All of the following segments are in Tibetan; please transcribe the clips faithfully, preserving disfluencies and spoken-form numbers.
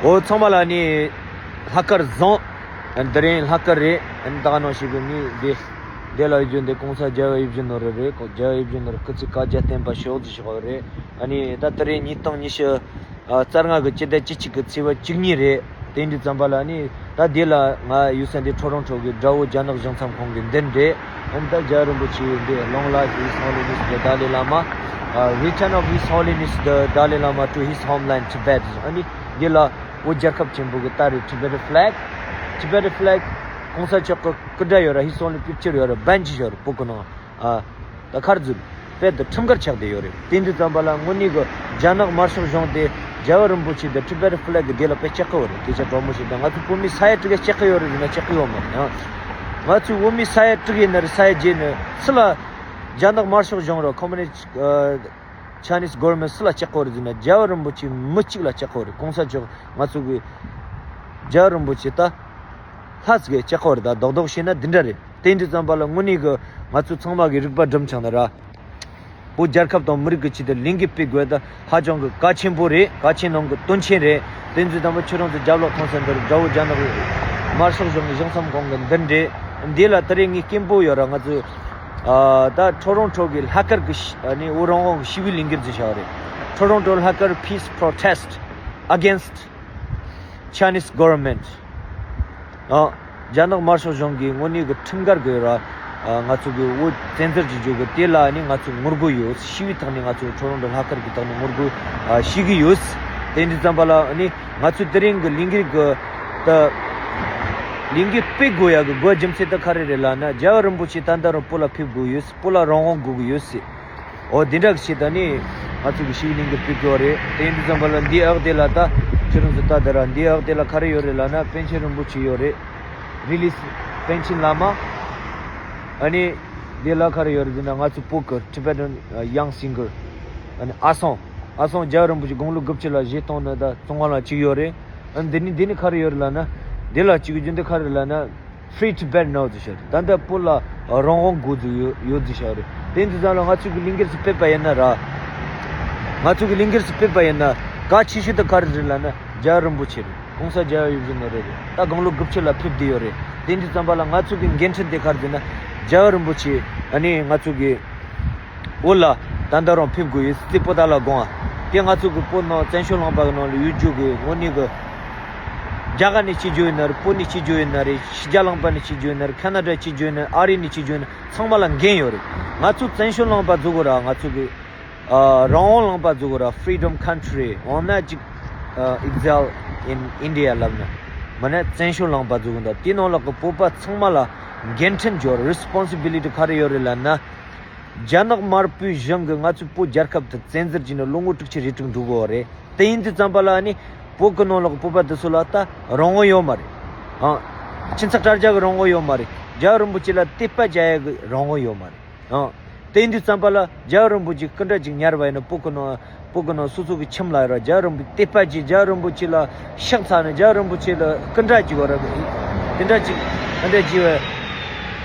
འོ་ཚང་མ་ལ་ནི་ལྷག་དཀར་བཟང་། འདི་རིང་ལྷག་དཀར་རེད། ད་ག་ནང་བཞིན་གི་ནི་འདི་འདི་ལ་ཡོད་རྒྱུ་འདི་གོང་ས་རྒྱལ་བ་ཡིད་བཞིན་ནོར་བུ་རེད། རྒྱལ་བ་ཡིད་བཞིན་ནོར་བུ་སྐུ་ཚེ་བསྐལ་བརྒྱར་བརྟན་པར་ཤོག་ཅེས་ཞུ་བ་རེད། ཨ་ནི་ད་དེ་རིང་ཉིས་སྟོང་ཉི་ཤུ་རྩ་ལྔ་གི་སྤྱི་ཟླ་བཅུ་གཅིག་གི་ཚེས་པ་བཅུ་གཉིས་རེད། དེ་འདྲ་ཙམ་པ་ལ་ནི་ད་འདི་ལ་ང་ཡོད་ས་འདི་ཊོ་རོན་ཊོ་གི་དགྲ་བོ་རྒྱ་ནག་གཞུང་ཚབ་ཁང་གི་མདུན་རེད། ཨ་ནི་ད་རྒྱལ་བ་རིན་པོ་ཆེ་འདི་Long life His Holiness the Dalai Lama, uh, Return of His Holiness the Dalai Lama to his homeland Tibet. ཨ་ནི་འདི་ལ་བོད་རྒྱལ་ཁབ་ཆེན་པོ་གི་རྟ་རེད། Tibet flag, Tibet flag. གོང་ས་མཆོག་གི་སྐུ་འདྲ་ཡོད་ར། His only picture ཡོད་ར། བན་ཅི་ཡོད་ར། བོད་གི་ནང་ཨ་ད་ཁར་འཛུལ་དཔེ་དེ་ཁྲིམས་འགལ་ཆགས་བསྡད་ཡོད་རེད། དེ་འདྲ་ཙམ་པ་ལ་དངོས་གནས་གི་རྒྱ་ནག་དམར་ཤོག་གཞུང་དེ་རྒྱལ་བ་རིན་པོ་ཆེ་དང་Tibet flag གི་དེ་ལ་དཔེ་སྐྱག་གི་ཡོད་རེད། དེ་ཆ་གྲོགས་མོ་ཞིག་དང་ང་ཚོ་བོད་མི་ས་ཡ་དྲུག་གི་སྐྱག་གི་ཡོད་རེད་ཟེར་ན་སྐྱག་གི་ཡོད་མ་རེད། ཨ་ང་ཚོའི་བོད་མི་ས་ཡ་དྲུག་ཡིན་ན་རེད། ས་ཡ་བརྒྱད་ནི་སུ་ལ་རྒྱ་ནག་དམར་ཤོག་གཞུང་ར། Communist Chinese government སུ་ལ་སྐྱག་གི་ཡོད་རེད་ཟེར་ན་རྒྱལ་བ་རིན་པོ་ཆེ་མི་གཅིག་ལ་སྐྱག་གི་ཡོད་རེད། གོང་ས་མཆོག་ང་ཚོ་གི་རྒྱལ་བ་རིན་པོ་ཆེ་ད་ལྷ་ཟིག་གི་སྐྱག་གི་ཡོད་རེད། ད་རྡོག་རྡོག་བཤད་ན་འདི་འདྲ་རེད། དེ་འདྲ་ཙམ་པ་ལ་དངོས་གནས་གི་ང་ཚོ་ཚང་མ་གི་རིག་པ་སྒྲིམ་ཆགས་ན་ར། བོད་རྒྱལ་ཁབ་དང་མི་རིགས་ཀྱི་ཆེད་དུ་ལས་འགུལ་སྤེལ་དགོས་ད་ཧ་ཅང་གི་གལ་ཆེན་པོ་རེད། གལ་ཆེན་ནང་གི་དོན་ཆེན་རེད། དེ་ཚོའི་དང་པོ་ཁྱོད་རང་ཚོ་རྒྱབ་ལོག་ཐོན་ས་འདིར་དགྲ་བོ་རྒྱ་ནག་གི་དམར་ཤོག་གཞུང་གི་གཞུང་ཚབ་ཁང་གི་མདུན་རེད། འདི་ལ་དེ་རིང་ངའི་སྐད་འབོད་ཡོད་ར། ང་ཚོས་ཨ་ད་ཊོ་རོན་ཊོ་གི་ལྷག་དཀར་གི་ཤི་ཨ་ནི་འོ་རང་དབང་གི་ཞི་བའི་ལས་འགུལ་ཟེར་བྱ་བ་རེད། Toronto Hakar peace protest against Chinese government. ཨ་རྒྱ་ནག་དམར་ཤོག་གཞུང་གིས་དངོས་གནས་ཀྱི་ཁྲིམས་འགལ་གྱི་ར་ཨ་ང་ཚོ་གི་བོད་བཙན་འཛུལ་གྱི་རྒྱུ་གི་དེ་ལ་ནི་ང་ཚོ་ངོ་རྒོལ་ཡོད། ཞི་བའི་ཐོག་ནས་ང་ཚོ་ཊོ་རོན་ཊོ་ལྷག་དཀར་གྱི་ཐོག་ནས་ངོ་རྒོལ་ཨ་བྱེད་ཀྱི་ཡོད། དེ་འདྲ་ཙམ་པ་ལ་ནི་ང་ཚོ་དེ་རིང་གི་ལས་འགུལ་གྱི་ད་ལས་འགུལ་སྤེལ་དགོས་ཡ་གི་དགོས་རྒྱུ་མཚན་ད་ག་རེ་རེད་ལབ་ན། རྒྱལ་བ་རིན་པོ་ཆེ་ད་ལྟ་རུ་བོད་ལ་ཕེབས་དགོས་ཡོད། བོད་ལ་རང་དབང་དགོས་ཀྱི་ཡོད་ཟེར། འོ་དེ་འདྲ་གི་ཆེད་དུ་ནི་ང་ཚོ་གི་ཞི་བའི་ལས་འགུལ་སྤེལ་གྱི་ཡོད་རེད། དེ་ཡིན་དུས་ཙམ་པ་ལ་འདིའི་འོག་དེ་ལ་ད་ཁྱེད་རང་ཚོ་ལྟ་དེ་ར། འདིའི་འོག་དེ་ལ་ག་རེ་ཡོད་རེད་ལབ་ན། པཎ་ཆེན་རིན་པོ་ཆེ་ཡོད་རེད། རི་ལིས་པཎ་ཆེན་བླ་མ། ཨ་ནི་འདི་ལ་ག་རེ་ཡོད་རེད་ཟེར་ན། ང་ཚོ་བོད་ཀྱི་Tibetan uh, young singer ཨ་ནི་ཨ་སང་། ཨ་སང་རྒྱལ་བ་རིན་པོ་ཆེ་དགུང་ལོ་དགུ་བཅུ་ལ་བཞེས་བཏང་ནི་ད་བཙོན་ཁང་ལ་བཅུག་ཡོད་རེད། ཨ་ནི་འདི་ནི་འདི་ནི་ག་རེ་ཡོད་རེད་ལབ་ན། འདི་ལ་བཅུག་རྒྱུ་འདི་ག་རེ་ལབ་ན། Free Tibet now ཟེར་ཤག་ད་ལྟ་བོད་ལ་རང་དབང་དགོས་ཚུལ་ཡོད་ཡོད་ཟེར་ཤག་རེད། དེ་འདི་ཙམ་ལ་ང་ཚོ་གི་ལས་འགུལ་ཞིག་སྤེལ་པ་ཡིན་ན་ར། ང་ཚོ་གི་ལས་འགུལ་ཞིག་སྤེལ་པ་ཡིན་ན་གལ་ཆེ་ཤོས་དེ་ག་རེ་རེད་ལབ་ན། རྒྱལ་བ་རིན་པོ་ཆེ་རེད། གོང་ས་རྒྱལ་བ་ཡིད་བཞིན་ནོར་བུ་རེད། ད་དགུང་ལོ་དགུ་བཅུ་ལ་ཕེབས་བསྡད་ཡོད་རེད། དེ་འདི་ཙམ་པ་ལ་ང་ཚོ་གི་འགན་འཁྲི་དེ་ག་རེ་ཟེར་ན། རྒྱལ་བ་རིན་པོ་ཆེ་ཨ་ནི་ང་ཚོ་གི་བོད་ལ་ད་ལྟ་རང་ཕེབས་དགོས་ཡོད་ཟེར། པོ་ཏཱ་ལ་དགོངས་པ་དེ་ང་ཚོ་གི་བོད་ནང་བཙན་བྱོལ་ལུང་པ་གི་ནང་ལ་ཡོད་རྒྱུ་གི་དངོས་གནས་གི་རྒྱ་གར་ནས་སྐྱེས་རྒྱུ་ཡིན་ན་རེད། བོད་ནས་སྐྱེས་རྒྱུ་ཡིན་ན་རེད། ཕྱི་རྒྱལ་ལུང་པ་ནས་སྐྱེས་རྒྱུ་ཡིན་ན་རེད། ཁ་ན་ཌ་སྐྱེས་རྒྱུ་ཡིན་ན། ཨ་རི་ནས་སྐྱེས་རྒྱུ་ཡིན་ན། ཚང་མ་ལ་འགན་ཡོད་རེད། ང་ཚོ་བཙན་བྱོལ་ལུང་པ་ཟེར་དགོས་ར། ང་ཚོ་གི་ཨ་རང་དབང་ལུང་པ་ཟེར་དགོས་ར། Freedom country འོ་ན་ཅིག་ཨ་exile in India ལབ་ན། མིན་ན་བཙན་བྱོལ་ལུང་པ་ཟེར་དགོས་འདུག་དེའི་ནང་ལོགས་གི་བོད་པ་ཚང་མ་ལ་འགན་འཁྲི་ཡོད་རེད། Responsibility ག་རེ་ཡོད་རེད་ལབ་ན། རྒྱ་ནག་དམར་པོའི་གཞུང་གིས་ང་ཚོའི་བོད་རྒྱལ་ཁབ་དེ་བཙན་འཛུལ་བྱས་ནས་ལོ་ངོ་དྲུག་ཅུ་རེ་དྲུག་འགྲོ་གི་ཡོད་རེད། དེ་ཡིན་དུས་ཙམ་པ་ལ་ནི་བོད་ཀྱི་ནང་ལོགས་བོད་པ་དེ་ཚོ་ལ་ད་རང་དབང་ཡོད་མ་རེད། ཨང་། ཁྱིམ་ཚང་དྲ་རྒྱ་གི་རང་དབང་ཡོད་མ་རེད། རྒྱལ་བ་རིན་པོ་ཆེ་ལ་དད་པ་བྱ་ཡ་གི་རང་དབང་ཡོད་མ་རེད། ཨང་། དེ་ཡིན་དུས་ཙམ་པ་ལ་རྒྱལ་བ་རིན་པོ་ཆེ་སྐུ་འདྲ་ཅིག་ཉར་བ་ཡིན་ན། བོད་ཀྱི་ནང་བོད་ཀྱི་ནང་སོ་སོ་གི་ཁྱིམ་ལ་ར་རྒྱལ་བ་རིན་པོ་ཆེ་དད་པ་བྱེད། རྒྱལ་བ་རིན་པོ་ཆེ་ལ་ཕྱག་འཚལ་ནས་རྒྱལ་བ་རིན་པོ་ཆེ་ལ་སྐུ་འདྲ་ཅིག་ཡོད་ར། དེ་འདྲ་ཅིག་དེ་འདྲ་བྱས་པ།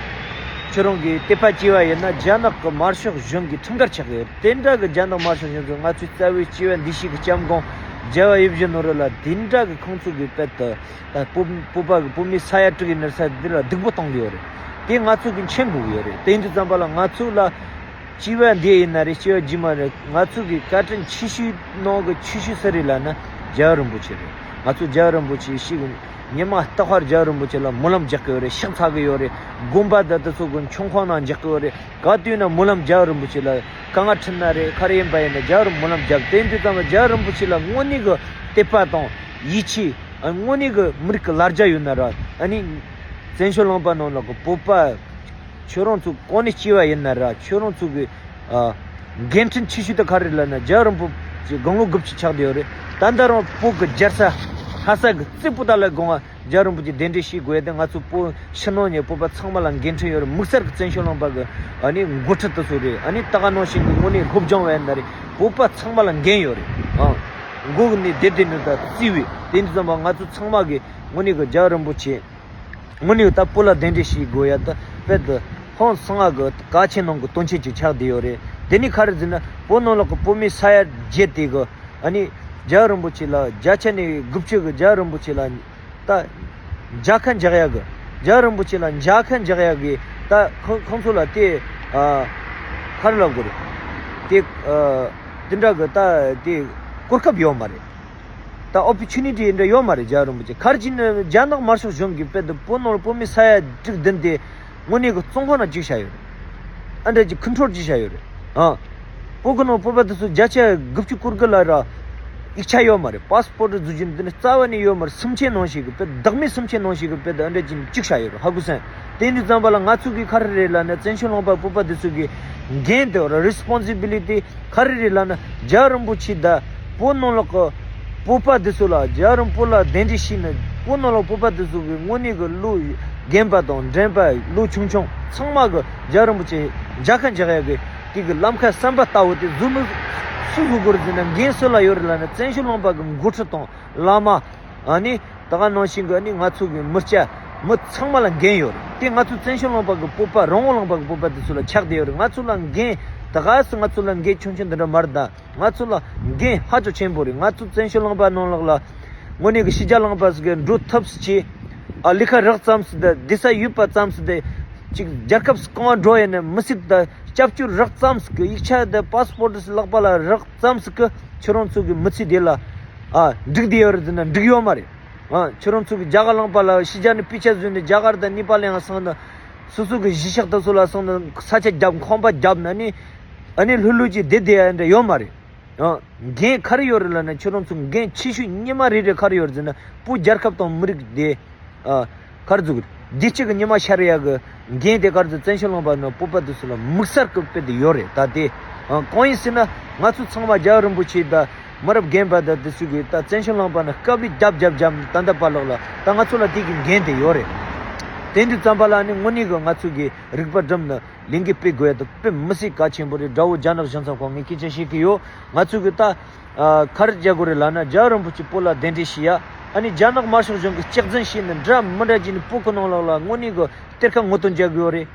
ཁྱོད་རང་གིས་དད་པ་བྱས་པ་ཡིན་ན་རྒྱ་ནག་གི་དམར་ཤོག་གཞུང་གིས་ཁྲིམས་འགལ་ཆགས་ཀྱི་ཡོད། དེ་འདྲ་གི་རྒྱ་ནག་དམར་ཤོག་གཞུང་གིས་ང་ཚོའི་རྩ་བའི་སྐྱེ་བ་འདི་ཕྱི་གི་སྐྱབས་མགོན་རྒྱལ་བ་ཡིད་བཞིན་ནོར་བུ་ལ་དེ་འདྲ་གི་ཁོང་ཚོ་གི་དཔེ་དེ། ད་བོད་བོད་པ་གི་བོད་མི་ས་ཡ་དྲུག་ཡིན་ན་ས་འདི་ལ་སྡུག་པོ་གཏོང་གི་ཡོད་རེད། དེ་ང་ཚོ་གི་མཁྱེན་དགོས་ཀྱི་ཡོད་རེད། དེ་ཡིན་དུས་ཙམ་པ་ལ་ང་ཚོ་ལ་སྐྱེ་བ་འདི་ཡིན་ན་རེད། སྐྱེ་བ་རྗེས་མ་རེད། ང་ཚོ་གི་བཀའ་དྲིན་ཆེ་ཤོས་ནང་གི་ཆེ་ཤོས་སུ་རེད་ལབ་ན་རྒྱལ་བ་རིན་པོ་ཆེ་རེད། ང་ཚོ་རྒྱལ་བ་རིན་པོ་ཆེ་ཞིག་ཉི་མ་རྟག་པར་རྒྱལ་བ་རིན་པོ་ཆེ་ལ་སྨོན་ལམ་རྒྱག་གི་ཡོད་རེད། ཕྱག་འཚལ་གི་ཡོད་རེད། དགོན་པ་དང་དེ་ཚོ་གི་མཆོད་ཁང་ནང་འཇོག་གི་ཡོད་རེད། ག་དུས་ན་སྨོན་ལམ་རྒྱལ་བ་རིན་པོ་ཆེ་ལ་དཀའ་ངལ་འཕྲད་ན་རེད། ག་རེ་ཡིན་པ་ཡིན་ན་རྒྱལ་བ་རིན་སྨོན་ལམ་རྒྱབ། དེ་ཡིན་དུས་ཙམ་པ་རྒྱལ་བ་རིན་པོ་ཆེ་ལ་དངོས་གནས་གི་དད་པ་དང་ཡིད་ཆེས། ཨ་དངོས་གནས་གི་མི་རིགས་ཀྱི་ལ་རྒྱ་ཡོད་ན་ར། ཨ་ནི་བཙན་བྱོལ་ལུང་པ་ནང་ལོགས་གི་བོད་པ་ཁྱོད་རང་ཚོ་གང་ནས་སྐྱེས་པ་ཡིན་ན་ར། ཁྱོད་རང་ཚོ་གི་ཨ་འགན་འཁྲི་ཆེ་ཤོས་དེ་ག་རེ་ལབ་ན་རྒྱལ་བ་རིན་པོ་ཆེ་དགུང་ལོ་དགུ་བཅུ་ཆགས་བསྡད་ཡོད་རེད། ད་ལྟ་རང་བོད་ཀྱི་རྒྱལ་ས་ལྷ་ས་གི་རྩེ་པོ་ཏཱ་ལའི་དགོན་པ་རྒྱལ་བ་རིན་པོ་ཆེ་གདན་འདྲེན་ཞུ་དགོས་ཡ་དེ་ང་ཚོ་བོད་ཕྱི་ནང་གཉིས་བོད་པ་ཚང་མ་ལ་འགན་འཁྲི་ཡོད་རེད། དམིགས་བསལ་གྱི་བཙན་བྱོལ་ལུང་པ་གི་ཨ་ནི་འགོ་ཁྲིད་དེ་ཚོ་རེད། ཨ་ནི་ད་ག་ནང་བཞིན་གྱི་དངོས་གནས་སློབ་སྦྱོང་བ་ཡིན་ན་རེད། བོད་པ་ཚང་མ་ལ་འགན་ཡོད་རེད། ཨང་། མགོ་གི་ནས་བདེ་བདེ་ནས་ད་བརྩི་བའི་དེ་འདྲ་ཙམ་པ་ང་ཚོ་ཚང་མ་གི་དངོས་གནས་གི་རྒྱལ་བ་རིན་པོ་ཆེ་དངོས་གནས་ད་བོད་ལ་གདན་འདྲེན་ཞུ་དགོས་ཡ་ད་དཔེ་དེ་ཧོན་སང་ང་གི་གལ་ཆེན་ནང་གི་དོན་ཆེན་ཅིག་ཆགས་བསྡད་ཡོད་རེད། དེ་ནི་ག་རེ་ཟེར་ན་བོད་ནང་ལོགས་གི་བོད་མི་ས་ཡ་བརྒྱད་དེ་གི་ཨ་ནི་ རྒྱལ་བ་རིན་པོ་ཆེ་ལ་བརྒྱ་ཆ་ནས་དགུ་བཅུ་གི་རྒྱལ་བ་རིན་པོ་ཆེ་ལ་ད་མཇལ་ཁ་འཇགས་ཡག་གི། རྒྱལ་བ་རིན་པོ་ཆེ་ལ་མཇལ་ཁ་འཇགས་ཡག་གི་ད་ཁོ་ཁོང་ཚོ་ལ་དེ་ཨ་ག་རེ་ལབ་དགོས་རེད། དེ་ཨ་དེ་འདྲ་གི་ད་དེ་གོ་སྐབས་ཡོད་མ་རེད། ད་ཨོ་པོར་ཅུ་ནི་ཊི་འདྲ་ཡོད་མ་རེད། རྒྱལ་བ་རིན་པོ་ཆེ་ག་རེ་བྱས་ནས་རྒྱ་ནག་དམར་ཤོག་གཞུང་གིས་དཔེ་དེ་བོད་ནང་ལ་བོད་མི་ས་ཡ་དྲུག་བདུན་དེ་དངོས་གནས་ཀྱི་བཙོན་ཁང་ནང་བཅུག་བཞག་ཡོད་རེད། ཨ་འདྲ་ཅིག་ཁོན་ཊྲོལ་བྱས་བཞག་ཡོད་རེད། ཨ། བོད་ཁུལ་ནང་བོད་པ་དེ་ཚོ་བརྒྱ་ཆ་དགུ་བཅུ་གོ་དགུ་ལ་ར་ཡིག་ཆ་ཡོད་མ་རེད། པཱ་སི་པོར་ཊི་བཟོ་རྒྱུ་འདི་ནི་རྩ་བ་ནས་ཡོད་མ་རེད། སུམ་ཆའི་ནང་བཞིན་གྱི་དཔེ་བདག་མེད་སུམ་ཆའི་ནང་བཞིན་གྱི་དཔེ་དེ་ཨ་འདྲ་ཅིག་བཅུག་བཞག་ཡོད་རེད། ཧ་གོ་སོང་། དེ་འདྲ་ཙམ་པ་ལ་ང་ཚོ་གིས་ག་རེ་རེད་ལབ་ན། བཙན་བྱོལ་ལུང་པ་བོད་པ་དེ་ཚོ་གི་འགན་དེ་རེ་སི་པོན་སི་བི་ལི་ཊི་ག་རེ་རེད་ལབ་ན། རྒྱལ་བ་རིན་པོ་ཆེ་དང་བོད་ནང་ལོགས་ཀྱི་བོད་པ་དེ་ཚོ་ལ། རྒྱལ་བ་རིན་པོ་ཆེ་ལ་གདན་འདྲེན་བྱས་ནས་བོད་ནང་ལོགས་བོད་པ་དེ་ཚོ་གི་དངོས་གནས་ཀྱི་བློ་རྒན་པ་དང་འདྲེན་པ་ལོ་ཆུང་ཆུང་ཚང་མ་གི་རྒྱལ་བ་རིན་པོ་ཆེ་མཇལ་ཁ་འཇགས་ཡག་གི་དེ་གི་ལམ་ཁ་གསར་པ་ལྟ་བུ་དེ་བཟོ་མི་སུ་བཟོ་དགོས་རེད་ཟེར་ན། འགན་སུ་ལ་ཡོད་རེད་ལབ་ན། བཙན་བྱོལ་ལུང་པ་གི་འགོ་ཁྲིད་དང་བླ་མ། ཨ་ནི་ད་ག་ནང་བཞིན་གྱི་ཨ་ནི་ང་ཚོ་གི་མི་སྐྱ་མི་ཚང་མ་ལ་འགན་ཡོད་རེད། དེ་ང་ཚོ་བཙན་བྱོལ་ལུང་པ་གི་བོད་པ། རང་དབང་ལུང་པ་གི་བོད་པ་དེ་ཚོ་ལ་ཆགས་བསྡད་ཡོད་རེད། ང་ཚོ་ལ་འགན་ད་ག་སེ་ང་ཚོ་ལ་འགན་ཆུང་ཆུང་འདི་འདྲ་མ་རེད་ད། ང་ཚོ་ལ་འགན་ཧ་ཅང་ཆེན་པོ་རེད། ང་ཚོ་བཙན་བྱོལ་ལུང་པ་ནང་ལོགས་ལ་དངོས་གནས་ཀྱི་ཕྱི་རྒྱལ་ལུང་པ་ཟིག་གི་འགྲོ་ཐབས་སུ་བྱས། ཨ། ལས་ཀ་རག་ཙམ་ཟིག་དང་བསྡད་ས་ཡོད་པ་ཙམ་ཟིག་དང་། ཅིག་རྒྱལ་ཁབ་སུ་གང་འགྲོ་ཡིན་ན་མི་སེར་དང་སྐྱབས་བཅོལ་རག་ཙམ་ཟིག་གི། ཡིག་ཆ་དང་པཱ་སི་པོར་ཊི་ཟིག་ལག་པ་ལ་རག་ཙམ་ཟིག་གི་ཁྱོད་རང་ཚོ་གི་མི་ཚེ་དེ་ལ། ཨ། འགྲིག་བསྡད་ཡོད་རེད་ཟེར་ན་འགྲིག་ཡོད་མ་རེད། ཨ། ཁྱོད་རང་ཚོ་གི་རྒྱ་གར་ལུང་པ་ལ་ཕྱི་རྒྱལ་ནས་དཔེ་ཆ་བཟོས་ནས་རྒྱ་གར་དང་ནེ་པཱལ་ཡང་སོང་ནས། སོ་སོ་གི་གཞིས་ཆགས་དེ་ཚོ་ལ་སོང་ནས་ས་ཆ་བརྒྱབ། ཁང་པ་བརྒྱབ་ནས་ནི་ཨ་ནི་ལྷོད་ལྷོད་ཅིག་བསྡད་བསྡད་ཡ་འདྲ་ཡོད་མ་རེད། ཨ། འགན་ག་རེ་ཡོད་རེད་ལབ་ན། ཁྱོད་རང་ཚོ་འགན་ཆེ་ཤོས་སྙིང་མ་རེ་རེ་ག་རེ་ཡོད་རེད་ཟེར་ན། བོད་རྒྱལ་ཁབ་དང་མི་རིགས་དེ། ཨ། ག་རེ་ཟེར་དགོས་རེད། བདེ་སྐྱིད་ཀྱི་ཉི་མ་ཤར་ཡག་གི་འགན་དེ་ག་རེ་ཟེར། བཙན་བྱོལ་ལུང་པ་ནང་བོད་པ་དེ་ཚོ་ལ་དམིགས་བསལ་གྱི་དཔེ་དེ་ཡོད་རེད་ད་དེ། ཨ། གང་ཡིན་ཟེར་ན། ང་ཚོ་ཚང་མ་རྒྱལ་བ་རིན་པོ་ཆེ་དང་མི་རབས་རྒན་པ་དང་དེ་ཚོ་གིས་ད་བཙན་བྱོལ་ལུང་པ་ནང་དཀའ་ལས་རྒྱབ་རྒྱབ་རྒྱབ་ད་ལྟ་བར་ལོག་ལ་ད་ང་ཚོ་ལ་དེ་གི་འགན་དེ་ཡོད་རེད། དེ་འདྲ་ཙམ་པ་ལ་ནི་དངོས་གནས་གི་ང་ཚོ་གི་རིག་པ་སྒྲིམ་ནས་ལས་འགུལ་སྤེལ་དགོས་ཡ་དེ་དཔེ་མི་སྲིད་གལ་ཆེན་པོ་རེད། དགྲ་བོ་རྒྱ་ནག་གཞུང་ཚབ་ཁང་ངས་སྐད་ཆ་བཤད་ཀྱི་ཡོད། ང་ཚོ་གི་ད། ཨ། ག་རེ་རྒྱག་དགོས་རེད་ལབ་ན། རྒྱལ་བ་རིན་པོ་ཆེ་བོད་ལ་གདན་འདྲེན་བྱས་ཡ། ཨ་ནི་རྒྱ་ནག་དམར་ཤོག་གཞུང་གིས་སྐྱག་རྫུན་བཤད་ནས་འདྲ་མི་འདྲ་བྱས་ནས་བོད་ཀྱི་ནང་ལོགས་ལ་དངོས་གནས་གི་གཏེར་ཁ་ངོ་བསྟོད་རྒྱག་གི་ཡོད་རེད།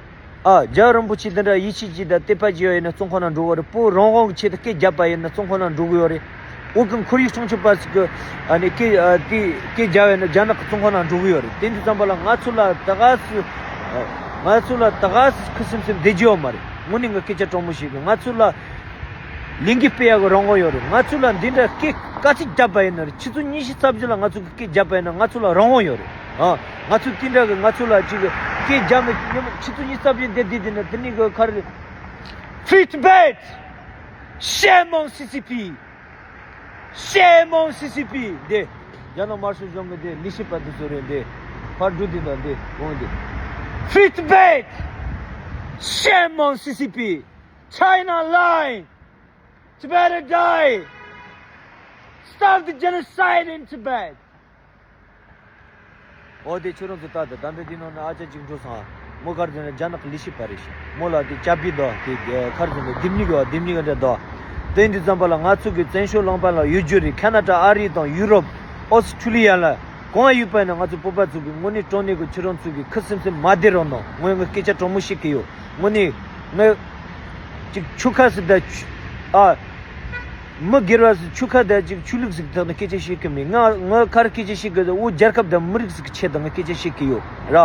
ཨ། རྒྱལ་བ་རིན་པོ་ཆེ་འདི་འདྲ་ཡིད་ཆེས་བྱས་དང་དད་པ་བྱས་ཡོད་ཡིན་ན་བཙོན་ཁང་ནང་འགྲོ་གི་ཡོད་རེད། བོད་རང་དབང་གི་ཆེད་དུ་སྐད་རྒྱབ་པ་ཡིན་ན་བཙོན་ཁང་ནང་འགྲོ་གི་ཡོད་རེད། བོད་ཀྱི་ཁོར་ཡུག་སྲུང་སྐྱོབ་པ་ཟིག་གི་ཨ་ནི་སྐད་ཨ་དེ་སྐད་རྒྱབ་ཡོད་ན་རྒྱ་ནག་གི་བཙོན་ཁང་ནང་འགྲོ་གི་ཡོད་རེད། དེ་འདྲ་ཙམ་པ་ལ་ང་ཚོ་ལ་ད་ག་སེ་ཨ་ང་ཚོ་ལ་ད་ག་སེ་ཁུ་སིམ་སིམ་བསྡད་རྒྱུ་ཡོད་མ་རེད། དངོས་གནས་ངས་སྐད་ཆ་དྲང་མོ་བཤད་གི། ང་ཚོ་ལ་ལས་འགུལ་སྤེལ་ཡག་གི་རང་དབང་ཡོད་རེད། ང་ཚོ་ལ་འདི་འདྲ་སྐད་ག་ཚོད་རྒྱབ་པ་ཡིན་ན་རེད། ཆུ་ཚོད་ཉི་ཤུ་རྩ་བཞི་ལ་ང་ཚོ་གི་སྐད་རྒྱབ་པ་ཡིན་ན་ང་ཚོ་ལ་རང་དབང་ཡོད་རེད། ཨ། ང་ཚོ་དེ་འདྲ་གི་ང་ཚོ་ལ་ཅིག་སྐད་རྒྱབ་ནས་ཉི་མ་ཆུ་ཚོད་ཉི་ཤུ་རྩ་བཞི་བསྡད་བསྡད་དེ་ནས་དེ་ནས་གི་ག་རེ། Free Tibet! Shame on C C P! Shame on C C P! འདི་རྒྱ་ནག་དམར་ཤོག་གཞུང་གི་འདི་ལས་བྱེད་པ་དེ་ཚོ་རེད། འདི་ཕར་འགྲོ་དེ་དང་འདི་འོང་འདི། Free Tibet! Shame on C C P! China lie! Tibet die! Stop the genocide in Tibet! འོ་དེ་ཁྱོད་རང་ཚོ་ལྟ་དང་། ད་འདི་དེ་ནང་ན་ཨ་ཅག་ཅིག་འགྲོ་སོང་ཨ། མོ་ག་རེ་ཟེར་ན་རྒྱ་ནག་གི་ལས་བྱེད་པ་རེད་ཤག་མོ་ལ་དེ་ཅ་པི་འདུག་དེ་ག་རེ་ཟེར་ན་ལྡེབས་ཉིས་ཀྱི་ལྡེབས་ཉིས་ཀྱི་འདྲ་འདུག་དེ་འདི་ཙམ་པ་ལ་ང་ཚོ་གི་བཙན་བྱོལ་ལུང་པ་ལ་ཡོད་རྒྱུ་རེད། ཁ་ན་ཌ། ཨ་རི་དང་ཡུ་རོབ། ཨོ་སི་ཁྲུ་ལི་ཡ་ལ་གང་ཡོད་པ་ཡིན་ན་ང་ཚོ་བོད་པ་ཚོ་གི་དངོས་གནས་དྲང་གནས་གི་ཁྱོད་རང་ཚོ་གི་ཁུ་སིམ་སིམ་མ་བསྡད་རོགས་གནང་། ངས་ངའི་སྐད་ཆ་དྲང་མོ་བཤད་ཀྱི་ཡོད། དངོས་གནས་ངས་ཅིག་ཆོལ་ཁ་ཟིག་དང་ཆོ་ཨ། མི་སྒེར་བ་ཟིག་ཆོལ་ཁ་དང་ཅིག་ཆོས་ལུགས་ཟིག་ཐོག་ནས་སྐད་ཆ་བཤད་ཀྱི་མེད། ང་ང་ག་རེ་སྐད་ཆ་བཤད་ཀྱི་འདུག་བོད་རྒྱལ་ཁབ་དང་མི་རིགས་ཟིག་གི་ཆེད་དུ་ངས་སྐད་ཆ་བཤད་ཀྱི་ཡོད་ར།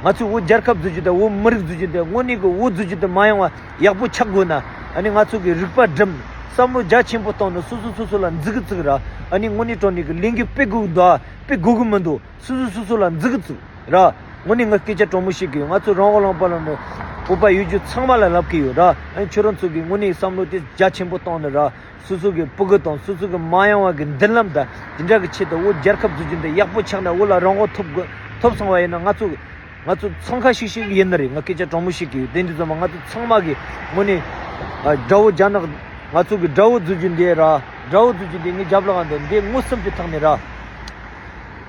ང་ཚོས་བོད་རྒྱལ་ཁབ་བཟོ་རྒྱུ་དང་བོད་མི་རིགས་བཟོ་རྒྱུ་དང་། དངོས་གནས་ཀྱི་བོད་བཟོ་རྒྱུ་དེ་མ་ཡོང་བ་ཡག་པོ་ཆགས་དགོས་ན། ཨ་ནི་ང་ཚོ་གི་རིག་པ་སྒྲིམ། བསམ་བློ་རྒྱ་ཆེན་པོ་བཏང་ནས་སོ་སོ་སོ་སོ་ལ་འཛུགས་གི་བཙུགས་ར། ཨ་ནི་དངོས་གནས་དྲང་གནས་ཀྱི་ལས་འགུལ་སྤེལ་དགོས་འདུག་སྤེལ་དགོས་ཀྱི་མི་འདུག་སོ་སོ་སོ་སོ་ལ་འཛུགས་གི་བཙུགས་ར། དངོས་གནས་ངས་སྐད་ཆ་དྲང་མོ་བཤད་ཀྱི་ཡོད། ང་ཚོ་རང་དབང་ལུང་པ་ལ་ནི་བོད་པ་ཡོད་རྒྱུ་ཚང་མ་ལ་ལབ་ཀྱི་ཡོད་ར། ཨ་ནི་ཁྱོད་རང་ཚོ་གི་དངོས་གནས་བསམ་བློ་དེ་རྒྱ་ཆེན་པོ་བཏང་ནས་ར། སོ་སོ་གི་སྤུ་གུ་དང་སོ་སོ་གི་མ་ཡོང་བ་གི་མདུན་ལམ་དང་དེ་འདྲ་གི་ཆེད་དུ་བོད་རྒྱལ་ཁབ་བཟོ་རྒྱུ་འདི་ཡག་པོ་ཆགས་ན། བོད་ལ་རང་དབང་ཐོབ་དགོས། ཐོབ་སོང་བ་ཡིན་ན་ང་ཚོ་ང་ཚོ་འཚང་ཁ་ཤིག་ཤིག་ཡིན་ནི་རེད། ངས་སྐད་ཆ་དྲང་མོ་བཤད་ཀྱི་ཡོད། དེ་འདི་ཚང་མ་ང་ཚོ་ཚང་མ་གི་དངོས་གནས་ཨ་དགྲ་བོ་རྒྱ་ནག་ང་ཚོ་གི་དགྲ་བོ་བཟོ་རྒྱུ་འདི་ར། དགྲ་བོ་བཟོ་རྒྱུ་འདི་ངའི་རྒྱབ་ལོགས་འདི་འདི་མངོན་སུམ་གྱི་ཐོག་ནས་ར།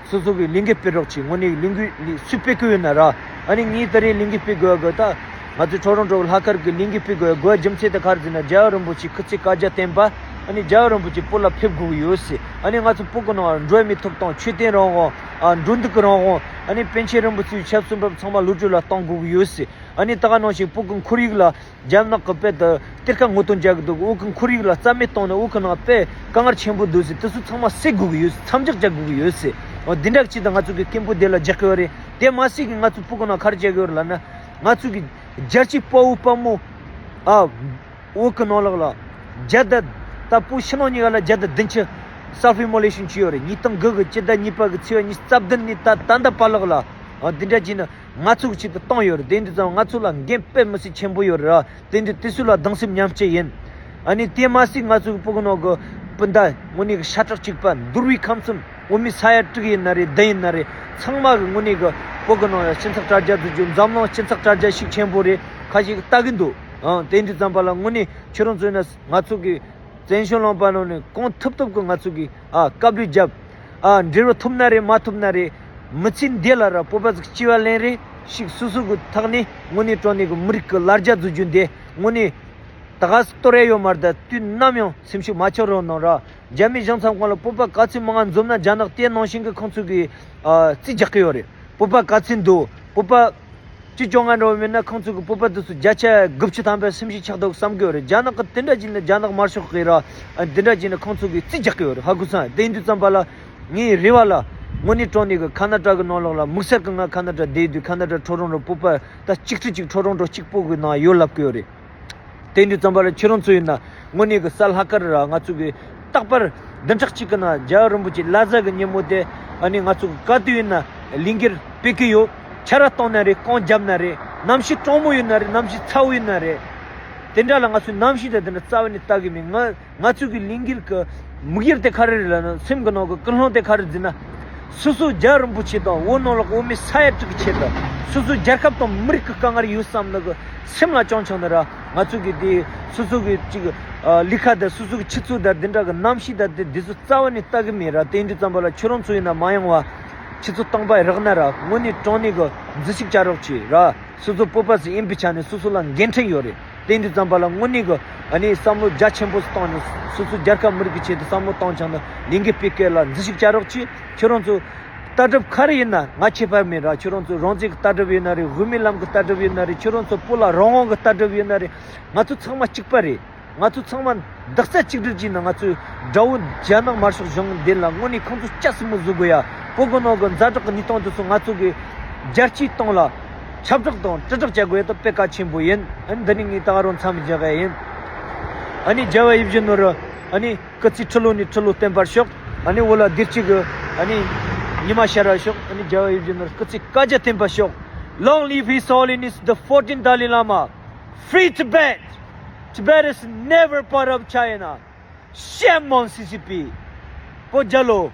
སོ་སོ་གི་ལས་འགུལ་སྤེལ་རོགས་གྱིས། དངོས་གནས་ལས་འགུལ་ལས་སུས་སྤེལ་གི་ཡོད་ན་ར། ཨ་ནི་ངས་ད་རེས་ལས་འགུལ་སྤེལ་དགོས་གི་ད། ང་ཚོ་ཊོ་རོན་ཊོ་ལྷག་དཀར་གི་ལས་འགུལ་སྤེལ་དགོས་དགོས་རྒྱུ་མཚན་དེ་ག་རེ་ཟེར་ན། རྒྱལ་བ་རིན་པོ་ཆེ་སྐུ་ཚེ་བསྐལ་བརྒྱར་བརྟན་པ། ཨ་ནི་རྒྱལ་བ་རིན་པོ་ཆེ་བོད་ལ་ཕེབས་དགོས་ཀྱི་ཡོད་ཟེར། ཨ་ནི་ང་ཚོ་བོད་ཀྱི་ནང་འགྲོ་བ་མིའི་ཐོབ་ཐང་། ཆོས་དད་རང་དབང་། ཨ་འགྲོ་འདུག་གི་རང་དབང་། ཨ་ནི་པཎ་ཆེན་རིན་པོ་ཆེའི་ཞབས་སུ་འབབ་ཚང་མ་ལོ་དྲུག་ལ་གཏོང་དགོས་ཀྱི་ཡོད་ཟེར། ཨ་ནི་ད་ག་ནང་བཞིན་བོད་ཀྱི་ཁོར་ཡུག་ལ་རྒྱ་ནག་གི་དཔེ་དེ་གཏེར་ཁ་ངོ་སྤྲོད་རྒྱག་གི་འདུག་བོད་ཀྱི་ཁོར་ཡུག་ལ་རྩ་མེད་བཏང་ནས་བོད་ཀྱི་ནང་དཔེ་དཀའ་ངལ་ཆེན་པོ་འདུག་ཟེར། དེ་ཚོ་ཚང་མ་སེལ་དགོས་ཀྱི་ཡོད་ཟེར། མཚམས་འཇོག་རྒྱག་དགོས་ཀྱི་ཡོད་ཟེར། འོ་འདི་འདྲ་ཅིག་ད་ང་ཚོ་གི་སྐད་འབོད་དེ་ལ་རྒྱག་གི་ཡོད་རེད། དེ་མ་ཟད་ཀྱི་ང་ཚོ་བོད་ཀྱི་ནང་ག་རེ་བྱེད་ཀྱི་ཡོད་རེད་ལབ་ན། ང་ཚོ་གི་རྒྱལ་གཅེས་དཔའ་བོ་དཔའ་མོ། ཨ། བོད་ཀྱི་ནང་ལོགས་ལ་བརྒྱ་དང་། ད་བོད་ཕྱི་ནང་གཉིས་ཀ་ལ་བརྒྱ་དང་བདུན་ཅུ་self immolation བྱས་ཡོད་རེད། ཉིས་སྟོང་དགུ་གི་སྤྱི་ཟླ་གཉིས་པ་གི་ཚེས་པ་ཉི་ཤུ་རྩ་བདུན་ནས་ད་ད་ལྟ་བར་ལོགས་ལ། ཨ། འདི་འདྲ་བྱས་ནས་ང་ཚོ་གི་ཆེད་དུ་བཏང་ཡོད་རེད། དེ་འདི་ཙམ་ང་ཚོ་ལ་འགན་དཔེ་མི་སྲིད་ཆེན་པོ་ཡོད་རེད། དེ་འདི་དེ་ཚོ་ལ་གདུང་སེམས་མཉམ་སྐྱེད་ཡིན། ཨ་ནི་དེ་མ་ཟད་ང་ཚོ་གི་བོད་ཀྱི་ནང་གི་སྤུན་ཟླ་དངོས་གནས་ཀྱི་ཤ་ཁྲག་གཅིག་པ། འདུལ་བའི་ཁམས་གསུམ། འོ་མའི་ས་ཡ་དྲུག་ཡིན་ན་རེད། བདུན་ཡིན་ན་རེད། ཚང་མ་གི་དངོས་གནས་གི་བོད་ཀྱི་ནང་ལ་སྤྱི་ཚོགས་དྲ་རྒྱ་བཟོ་རྒྱུ། འཛམ་གླིང་སྤྱི་ཚོགས་དྲ་རྒྱ་ཞིག་ཆེན་པོ་རེད། ཁ་ཤས་ཀྱིས་ལྟ་གི་འདུག་ཨང་། དེ་འདྲ་ཙམ་པ་ལ་དངོས་གནས་ཁྱོད་རང་ཚོ་ཡིན་ན་ང་ཚོ་གི་བཙན་བྱོལ་ལུང་པ་ནང་ནས་གང་ཐུབ་ཐུབ་ཀྱི་ང་ཚོ་གི། ཨ། བཀའ་བསྡུར་རྒྱབ། ཨ། འབྲེལ་བ་ཐུབ་ན་རེད། མ་ཐུབ་ན་རེད། མི་ཚེ་འདི་ལ་ར་བོད་པ་ཟིག་སྐྱེ་བ་ལེན་རེ་ཞིག་སོ་སོ་གི་ཐོག་ནས་དངོས་གནས་དྲང་གནས་གི་མི་རིགས་ཀྱི་ལ་རྒྱ་བཟོ་རྒྱུ་འདི་དངོས་གནས་ད་ག་སེ་གཏོར་ཡ་ཡོད་མ་རེད། ད་དུས་ནམ་ཡང་སེམས་ཤུགས་མ་ཆག་རོགས་གནང་ར། རྒྱ་མི་གཞུང་ཚབ་ཁང་ལ་བོད་པ་ག་ཚོད་མང་ང་འཛོམས་ན་རྒྱ་ནག་དེ་ནང་བཞིན་གི་ཁོང་ཚོ་གི། ཨ། རྩིས་རྒྱག་གི་ཡོད་རེད། བོད་པ་ག་ཚོད་འདུག་བོད་པ་བཅུ་བཅོ་ལྔ་འདྲ་བོ་མིན་ན་ཁོང་ཚོ་གི་བོད་པ་དེ་ཚོ་བརྒྱ་ཆ་དགུ་བཅུ་ཐམ་པའི་སེམས་ཤུགས་ཆག་འདུག་བསམ་གི་ཡོད་རེད། རྒྱ་ནག་གི་དེ་འདྲ་བྱས་ན་རྒྱ་ནག་དམར་ཤོག་གི་ར། ཨ། དེ་འདྲ་བྱས་ན་ཁོང་ཚོ་གི་རྩིས་རྒྱག་གི་ཡོད་རེད། ཧ་གོ་སོང་། དེ་ཡིན་དུས་ཙམ་པ་ལ་ངའི་རེ་བ་ལ་དངོས་གནས་དྲང་གནས་གི་ཁ་ན་ཏྲ་གི་ནང་ལོགས་ལ་དམིགས་བསལ་གི་ང་ཁ་ན་ཏྲ་བསྡད་དུས་ཁ་ན་ཏྲ་ཊོ་རོན་ཊོ་བོད་པ་ད་གཅིག་ཁྲི་གཅིག་ཊོ་རོན་ཊོ་གཅིག་པོ་གི་ནང་ཡོད་ལབ་གི་ཡོད་རེད། དེ་འདྲ་ཙམ་པ་ལ་ཁྱེད་རང་ཚོ་ཡིན་ན་དངོས་གནས་གི་གསལ་ལྷག་ག་རེ་ར། ང་ཚོ་གི་རྟག་པར་བདུན་ཕྲག་གཅིག་གི་ནང་རྒྱལ་བ་རིན་པོ་ཆེ་བླ་གཟའ་གི་ཉིན་མོ་དེ། ཨ་ནི་ང་ཚོ་གི་ག་དུས་ཡིན་ན་ལས་འགུལ་སྤེལ་གི་ཡོད། ཆར་པ་གཏོང་ན་རེད། རྐང་བརྒྱབ་ན་རེད། གནམ་གཤིས་གྲང་མོ་ཡིན་ན་རེད། གནམ་གཤིས་ཚ་བོ་ཡིན་ན་རེད། དེ་འདྲ་ལ་ང་ཚོའི་གནམ་གཤིས་དང་དེ་འདྲ་རྩ་བ་ནས་ལྟ་གི་མེད། ང་ང་ཚོ་གི་ལས་འགུལ་གི་དམིགས་ཡུལ་དེ་ག་རེ་རེད་ལབ་ན། སེམས་གི་ནང་གི་ཀུན་སློང་དེ་ག་རེ་ཟེར་ན། སོ་སོ་རྒྱལ་བ་རིན་པོ་ཆེ་དང་བོད་ནང་ལོགས་འོ་མའི་ས་ཡ་དྲུག་གི་ཆེད་དུ། སོ་སོའི་རྒྱལ་ཁབ་དང་མི་རིགས་ཀྱི་དཀའ་ངལ་ཡོད་བསམ་ནི་གི་སེམས་ལ་བཅངས་བྱུང་ནི་ར། ང་ཚོ་གི་དེ་སོ་སོ་གི་ཅིག་ཨ། ལས་ཀ་དང་སོ་སོ་གི་ཆུ་ཚོད་དང་དེ་འདྲ་གི་གནམ་གཤིས་དང་དེ་དེ་ཚོ་རྩ་བ་ནས་ལྟ་གི་མེད་ར། དེ་འདྲ་ཙམ་པ་ལ་ཁྱོད་རང་ཚོ་ཡིན་ན་མ་ཡོང་བ། ཆུ་ཚོད་སྟོང་པ་རག་ན་ར། དངོས་གནས་དྲང་གནས་གི་འཛུལ་ཞུགས་བྱ་རོགས་གྱིས་ར། སོ་སོ་བོད་པ་ཟིག་ཡིན་པའི་ཆ་ནས་སོ་སོ་ལ་འགན་འཁྲི་ཡོད་རེད། དེ་འདྲ་ཙམ་པ་ལ་དངོས་གནས་གི་ཨ་ནི་བསམ་བློ་རྒྱ་ཆེན་པོ་ཞིག་བཏང་ནས་སོ་སོའི་རྒྱལ་ཁབ་མི་རིགས་ཀྱི་ཆེད་དུ་བསམ་བློ་བཏང་བྱུང་ན་ལས་འགུལ་སྤེལ་སྐད་ལ་འཛུལ་ཞུགས་བྱ་རོགས་གྱིས། ཁྱོད་རང་ཚོ་ལྟ་གྲུབ་ག་རེ་ཡིན་ན་ང་ཁྱད་པར་མེད་ར། ཁྱོད་རང་ཚོ་རང་བཙན་གྱི་ལྟ་གྲུབ་ཡིན་ན་རེད། དབུ་མའི་ལམ་གྱི་ལྟ་གྲུབ་ཡིན་ན་རེད། ཁྱོད་རང་ཚོ་བོད་ལ་རང་དབང་གི་ལྟ་གྲུབ་ཡིན་ན་རེད། ང་ཚོ་ཚང་མ་གཅིག་པ་རེད། ང་ཚོ་ཚང་མ་རྡོག་རྩ་གཅིག་སྒྲིལ་གྱིས་ན་ང་ཚོའི་དགྲ་བོ་རྒྱ་ནག་དམར་ཤོག་གཞུང་འདི་ལ་དངོས་གནས་ཁོང་ཚོ་སྐྱ་སེར་མོ་བཟོ་དགོས་ཡ། བོད་ཀྱི་ནང་གི་ཛ་དྲག་གི་གནས་སྟངས་དེ་ཚོ་ང་ཚོ་གི་རྒྱལ་སྤྱིའི་སྟེང་ལ་ཁྱབ་བསྒྲགས་དང་དྲིལ་བསྒྲགས་བྱ་དགོས་ཡ་དེ་དཔེ་གལ་ཆེན་པོ་ཡིན། ཨ་ནི་འདི་ནི་ངས་ད་ག་རང་མཚམས་བཞག་ཡ་ཡིན། ཨ་ནི་རྒྱལ་བ་ཡིད་བཞིན་ནོར་བུ། ཨ་ནི་སྐུ་ཚེ་ཁྲི་ལོ་ནས་ཁྲི་ལོ་བརྟན་པར་ཤོག་ཨ་ནི་བོད་ལ་བདེ་སྐྱིད་ཀྱི་ཨ་ནི་ཉི་མ་ཤར་བར་ཤོག་ཨ་ནི་རྒྱལ་བ་ཡིད་བཞིན་ནོར་བུ་སྐུ་ཚེ་བསྐལ་བརྒྱར་བརྟན་པར་ཤོག Long live His Holiness the fourteenth Dalai Lama. Free Tibet! Tibet is never part of China. Shame on C C P. བོད་རྒྱལ་ལོ།